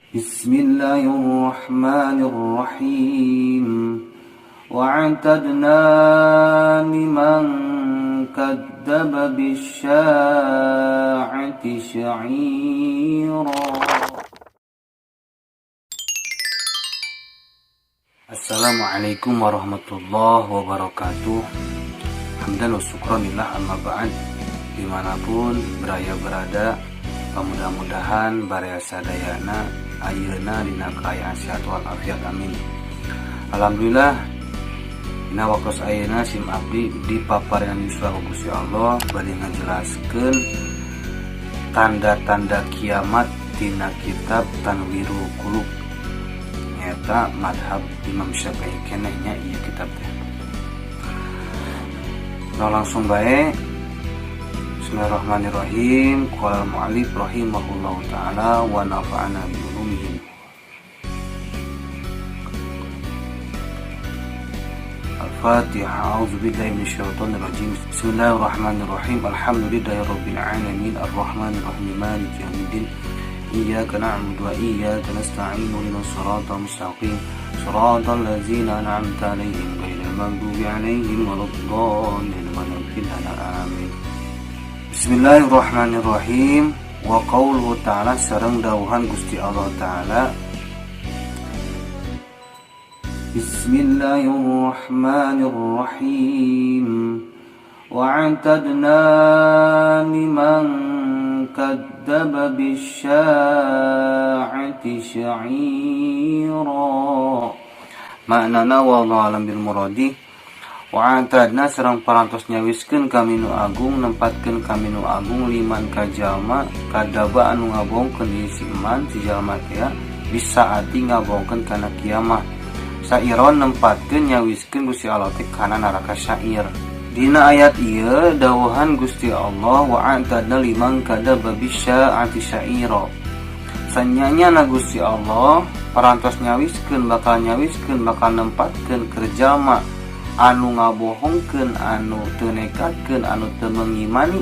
بسم الله الرحمن الرحيم وأعتدنا لمن كذب بالساعة سعيرا. Assalamualaikum warahmatullahi wabarakatuh. Hamdan wa syukranillah, amma ba'd. Dimanapun baraya berada, mudah-mudahan baraya sadayana ayeuna dina kaayaan sehat walafiat, amin. Alhamdulillah, dina waktu ayeuna sim abdi dipaparinan yuswa ku Gusti Allah bade ngajelaskeun tanda-tanda kiamat tina kitab Tanwirul Qulub, nyata madhab Imam Syafi'i keneh nya ieu kitab teh. Nah, langsung bae. Bismillahirrahmanirrahim. Qala al-mu'allif rahimahullahu taala wa nafa'ana bi ulumihi. Al-Fatihah. A'udzu billahi minasyaitonir rajim. Bismillahirrahmanirrahim. Alhamdulillahi rabbil alamin arrahmanir rahim maliki yaumiddin. Iyyaka na'budu wa iyyaka nasta'in ihdinas siratal mustaqim siratal ladzina an'amta 'alaihim ghairil maghdubi 'alaihim waladdallin. Amin. Bismillahirrahmanirrahim. Wa qauluhu ta'ala, sareng dawuhan Gusti Allah Ta'ala. Bismillahirrahmanirrahim. Wa a'tadna liman kadzdzaba bisya'ati sya'ira. Maknana wallahu alam bil muradi. Wa a'tadna, sareng parantos nyawiskeun kami nu agung, nempatkeun kami nu agung, liman ka jalma, kadzdzaba anu ngabohongkeun di si iman si jalma teh, bisa'ati ngabohongkeun kana kiamah, sa'iron, nempatkeun, nyawiskeun Gusti Allah teh kana neraka syair. Dina ayat ieu dawuhan Gusti Allah wa a'tadna liman kadzdzaba bisya'ati sya'ira, sanyanya na Gusti Allah parantos nyawiskeun, bakal nyawiskeun, bakal nempatkeun keur jalma anu ngabohongkeun, anu teu nekatkeun, anu teu mengimani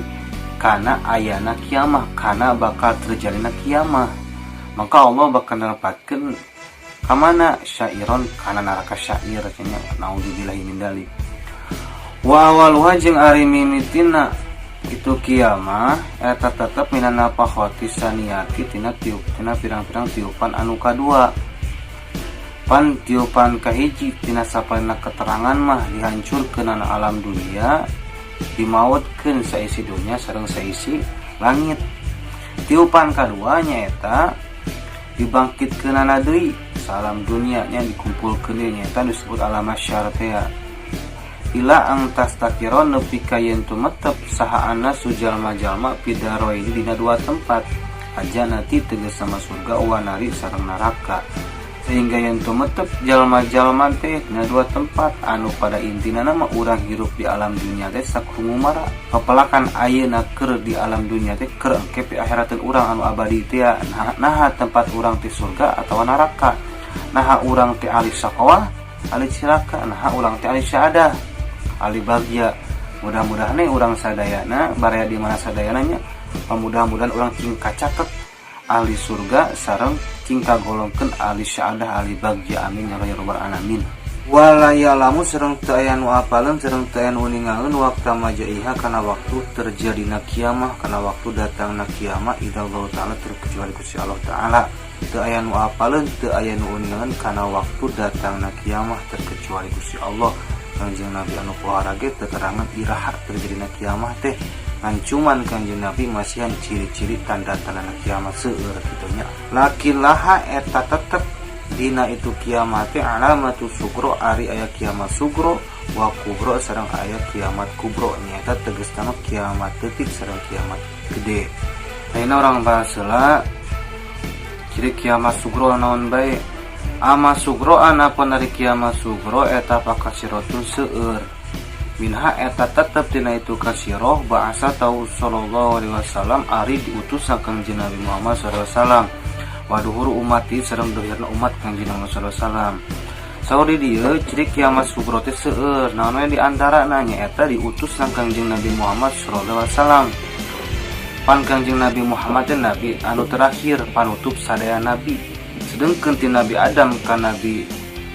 kana ayana kiamah, kana bakal terjadina kiamah, maka Allah bakal nempatkeun kamana? Syairon, kana neraka syair nya, naudzubillahi min dzalik. Wa awaluha, jeung ari mimitina itu kiamah eta tetep minan nafakhati saniyati, tina tiup, tina pirang-pirang tiupan anu kadua. Pan tiupan kahiji tina sapalina keterangan mah dihancurkeun alam dunia, dimautkeun saisi dunia sareng saisi langit. Tiupan kadua nyaeta dibangkitkeunana deui salam dunia nya, dikumpulkeun deui, nyaeta disebut alam mahsyar teh. Ila ang tastakiro, nepi ka yen tumetep saha annasu jalma-jalma, fidaroini, dina dua tempat, ajanati tegas sama surga, wanari sareng neraka, sehingga yang tumetep jalma-jalma teh dina dua tempat anu pada intina nama urang hirup di alam dunia teh sakumumara pepelakan ayeuna keur di alam dunia teh keur engke pi akhirateun urang anu abadi teh. Nah, naha tempat urang teh surga atau neraka? Naha urang teh ahli syaqawah, ahli cilaka? Naha urang teh ahli syahadah, ahli bagja? Mudah-mudahan nih urang sadayana, baraya di mana sadayana nya, mudah-mudahan urang cing kacatet ahli surga sareng cing kagolongkeun ahli syahadah, ahli bagja, amin ya rabbal alamin. Wala ya'lamu, sareng teu aya nu apaleun sareng teu aya nu ningalkeun, waktu majaiha, kana waktu terjadina kiamah, kana waktu datangna kiamah, illallah ta'ala, terkecuali Gusti Allah Ta'ala. Teu aya nu apaleun, teu aya nu uningalkeun kana waktu datangna kiamah terkecuali Gusti Allah. Kanjeng Nabi anu pohara ge teu terangan iraha terjadina kiamah teh, ngan cuman Kanjeng Nabi masihan ciri-ciri tanda-tanda kiamat seueur kitu nya. Lakin laha, eta tetep dina itu kiamat teh alamatu sugro, ari aya kiamat sugro, wa kubro, sareng aya kiamat kubro, nyaeta tegasna mah kiamat leutik sareng kiamat gede. Ayeuna urang bahas heula ciri kiamat sugro naon bae. Ama sugro, anapun ari kiamat sugro eta pakasirotun seueur. Minha, eta tetep tina itu kasiroh, ba'asa tau sallallahu alaihi wasallam, ari diutus Kangjeng Nabi Muhammad sallallahu alaihi wasallam, wa duhuru umati, sareng dohirna umat Kangjeng Nabi sallallahu alaihi wasallam. Saur di dieu ciri kiamat sugro teh seueur, naon we di antarana? Nyaeta diutus Kangjeng Nabi Muhammad sallallahu alaihi wasallam. Pan Kangjeng Nabi Muhammad teh nabi anu terakhir, panutup sadaya nabi. Sedengkeun ti Nabi Adam ka Nabi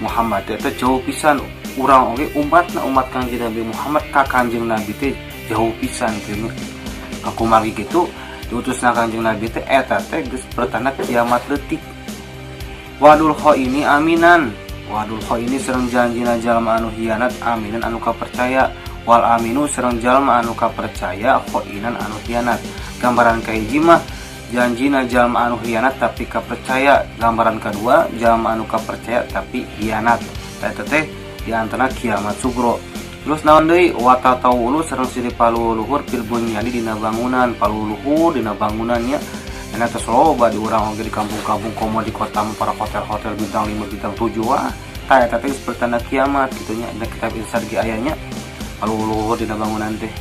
Muhammad teh eta jauh pisan. Urang oge umatna umat Kangjeng Nabi Muhammad ka Kangjeng Nabi teh jauh pisan kieu. Kakumargi kitu diutusna Kangjeng Nabi teh eta teh geus pertanda kiamat leutik. Wadul khaini aminan, wadul khaini sareng janjina jalma anu hianat, aminan anu kapercaya, wal aminu sareng jalma anu kapercaya khainan anu hianat. Gambaran kahiji mah janjina jalma anu hianat tapi kapercaya, gambaran kedua jalma anu kapercaya tapi hianat. Eta teh di antara kiamat sugro. Terus naon deui? Wa tatawulu sareng silih paluluhur fil bunyani dina bangunan, paluluhur dina bangunannya. Enak tos loba di urang oge di kampung-kampung, komo di kota mah para hotel-hotel bintang 5, bintang 7. Wah, tah eta teh geus pertanda kiamat kitu nya. Da kitab Irsyad ge aya nya, paluluhur dina bangunan teh.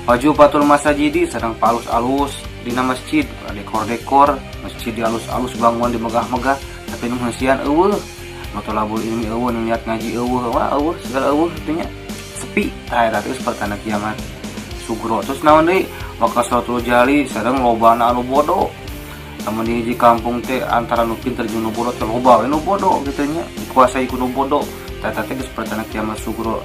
Wajufatul masajidi sareng palus-alus dina masjid, dekor-dekor masjid di alus-alus, bangunan di megah-megah, tapi nu heusian euweuh, nu tolabul ilmi euweuh, nu niat ngaji euweuh, wah euweuh, segala euweuh kitu nya, sepi. Tah eta teh geus pertanda kiamat sugro. Terus naon deui? Wa kasratul jahli sareng lobana anu bodoh. Lamun di hiji kampung teh antara nu pinter jeung nu bodoh teh loba we nu bodoh kitu nya, dikuasai ku nu bodoh. Tah eta teh geus pertanda kiamat sugro.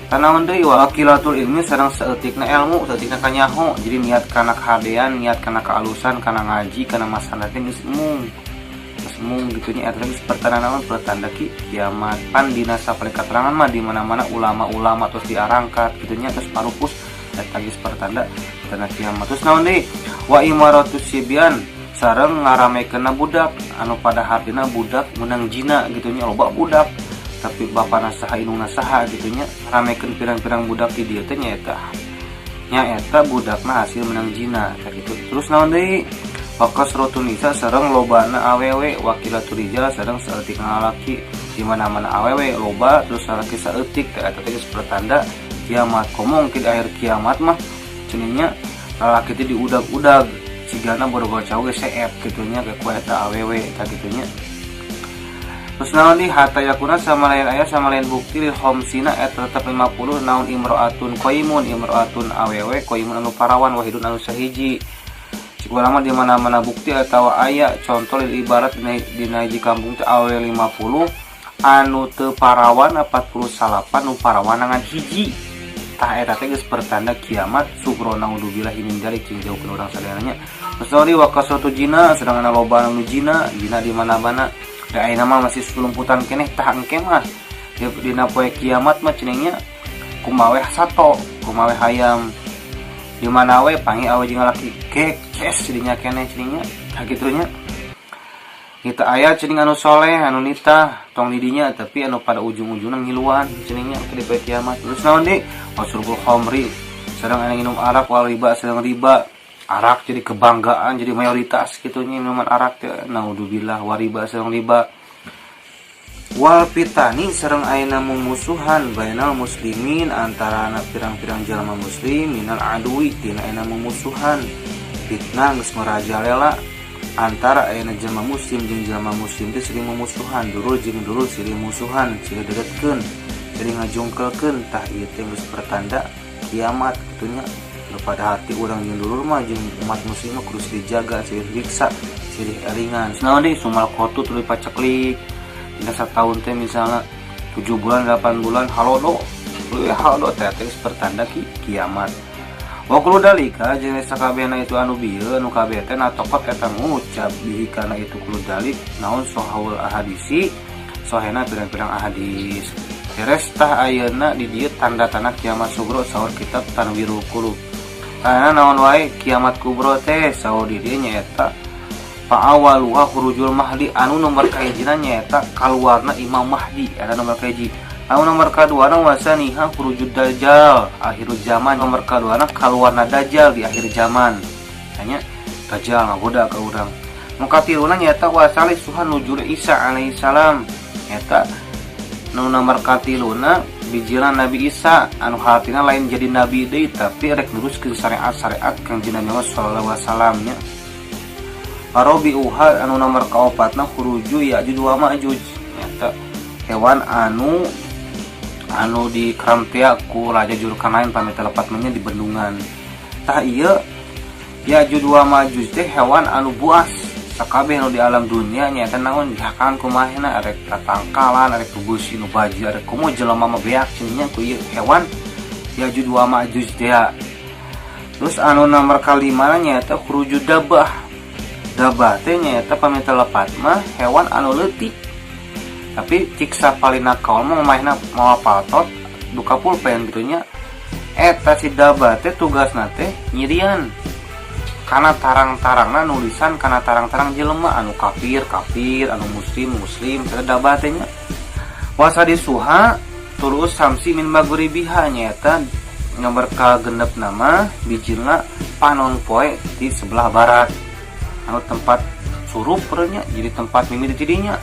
Tah naon deui? Wa qillatul ilmi sareng saeutikna ilmu, saeutikna kanyaho. Jadi niat kana kahadean, niat kana kaalusan, kana ngaji, kana masalah teh geus embung, geus embung kitu nya. Eta geus pertanda naon? Pertanda kiamat. Pan dina sapalih katerangan mah di mana-mana ulama-ulama terus diarangkat kitu nya, terus parupus, eta geus pertanda pertanda kiamat. Terus naon deui? Wa imaratus sibyan sareng ngaramekeunna budak anu pada hartina budak menang jina gitu nya, loba budak tapi bapana saha, indungna saha gitu nya. Ngaramekeun pirang-pirang budak di dieu teh nyaeta nyaeta budakna hasil menang jina kayak gitu. Terus naon deui? Wa kasratun nisa sareng lobana awewe, wa qillatur rijal sareng saeutik lalaki. Di mana-mana awewe loba terus lalaki saeutik, teh eta teh geus pertanda kiamat. Komo di akhir kiamat mah cenah lalaki teh diudag-udag sigana bodoh cau ge seep kitu nya ke ku eta awewe eta kitu nya. Terus naon di hatta yakuna sama lain aya sama lain bukti lil khamsina eta tetep 50 naon imro'atun qaimun, imro'atun awewe, qaimun anu parawan, wahidun anu sahiji. Cik ulama di mana-mana bukti atau aya contoh lil ibarat dina hiji kampung teh awewe 50 anu teu parawan 49, nu parawan ngan hiji. Tah eta teh geus pertanda kiamat sugro, naudzubillah min dzalik, cing jauhkeun urang sadayana nya. Terus naon di wa kasratu jina sedangkan loba anu jina, jina di mana-mana. Da ayeuna mah masih sulumputan keneh, tah engke mah dina poe kiamat mah cenah nya kumawe sato, kumawe hayam. Di mana we panggih awe jeung lalaki kekes dinya keneh cenah nya. Tah kitu nya. Kita aya cenah anu soleh, anu nitah tong di dinya, tapi anu pada ujung-ujungna ngiluan cenah nya di poe kiamat. Terus naon deui? Wasurbul khamri sareng anu nginum arak, wal riba sareng riba. Arak jadi kebanggaan, jadi mayoritas gitu nya minuman arak teh, naudzubillah. Wariba sareng riba, wal fitani sareng ayeuna mumusuhan bainal muslimin antara anak pirang-pirang jalma muslim, minal aduwi tina ayeuna mumusuhan. Fitnah geus merajalela antara ayeuna jalma muslim jeung jalma muslim teh sering mumusuhan, dulur jeung dulur silih musuhan, silih dedetkeun, silih ngajungkelkeun. Tah ieu teh geus pertanda kiamat kitu nya. Nu pada hati urang jeung dulur mah jeung umat muslim mah kudu dijaga, silih riksa, silih elingan. Naon deui? Sumal kotu tuluy paceklik dina satahun teh misalnya 7 bulan, 8 bulan halodo, tuluy halodo, teh teh geus pertanda kiamat. Wa kullu dalika jeung sakabehna itu anu bieu anu kabeh teh natokot eta ngucap bihi kana itu kullu dalik naon sohaul ahadisi sohena pirang-pirang ahadis. Beres tah ayeuna di dieu tanda-tanda kiamat sugro saur kitab Tanwirul Qulub. Karena naon wae kiamat kubro teh saur di dieu nyaeta fa'awaluha khurujul mahdi, anu nomor kahijina nyaeta kaluarna Imam Mahdi, eta nomor kahiji. Anu nomor kaduana wasaniha khurujud dajjal akhirul zaman, nomor kaduana kaluarna dajjal di akhir zaman. Hanya dajjal ngagoda ka urang. Nu katiluna nyaeta wasalisuha nuzul Isa alaihi salam, nyaeta nu nomor katiluna bijilan Nabi Isa anu hartina lain jadi nabi deui tapi rek neruskeun syariat-syariat Kangjeng Nabi Muhammad sallallahu alaihi wasallam nya. Arabiuha anu nomor kaopatna khuruju Ya'juj wa Ma'juj, nyaeta hewan anu anu dikramtea ku Raja Zulkarnain pamit lepat nya di bendungan. Tah ieu Ya'juj wa Ma'juj teh hewan anu buas. Sakabeh nu di alam dunia nyaeta naon dihakan ku manehna, arek tatangkalan, arek beusi nu baji, arek komo jelema mah beak cenah nya ku ieu hewan Yajuj wa Ma'juj teh. Terus anu nomor kalima nyaeta khuruju dabah. Dabah teh nyaeta pami teu lepat mah hewan anu leutik, tapi cik sapalina kaul mah manehna mawa paltot duka pulpen gitu nya. Eta si dabah teh tugasna teh nyirian karena tarang-tarangna nulisan karena tarang-tarang jelema anu kafir kafir, anu muslim muslim, eta dabah teh nya. Wasadisuha thulu'us syamsi min maghribiha, nyaeta nomor kagenep nama bijilna panon poe di sebelah barat anu tempat surup nya, jadi tempat mimiti tidinya.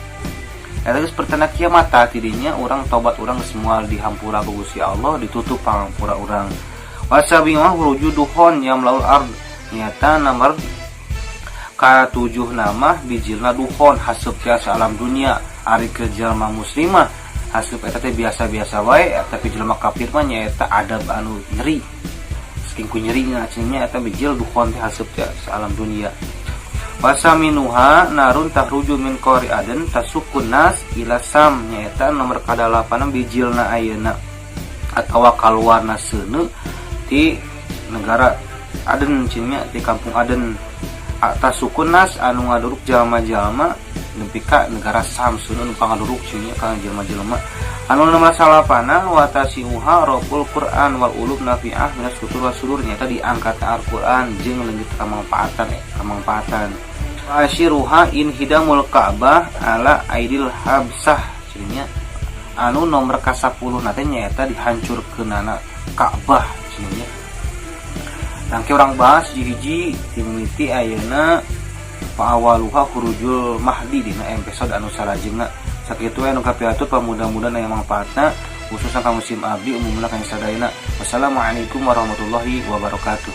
Eta geus pertanda kiamat. Tah, tidinya urang tobat, urang semua dihampura ku Gusti Allah, ditutup pangampura urang. Wasabi'uha khuruju dukhon yamlaul ard, nyata nomor ka-7 nama bijilna dukhon haseup tiasa alam dunia. Ari ke jalma muslimah haseup eta teh biasa-biasa wae, tapi jelema kafir mah nyaeta adab anu nyeri, saking ku nyeri cenah eta bijil dukhon teh haseup tiasa alam dunia. Wasaminuha narun takhruju min qa'ri aden tasukun nas ila sam, nyaeta nomor kadalapan bijilna ayeuna atawa kaluarna seuneu di negara Aden cenah, di kampung Aden, tasukun nas anu ngaduruk jalma-jalma nepi ka negara Sam, seuneu nu pangaduruk cenah ka jelema-jelema. Anu nomor salapana watasi'uha raf'ul Quran wal ulum nafi'ah minas sutur wa sudur, nyata diangkat Al-Quran jeung leungit kamangfaatan, kamangfaatan. Asyiruha inhidamul Ka'bah ala aidil habsah, cenah anu nomor ka-10 na teh nyaeta dihancurkeunana Ka'bah cenah. Nangke urang bahas hiji-hiji timimiti ayeuna paawaluha khurujul mahdi dina episode anu salajengna. Sakitu anu kapihatur, pamudah-mudahan aya manfaatna, khususnya ka musim abdi, umumna ka sadayana. Wassalamualaikum warahmatullahi wabarakatuh.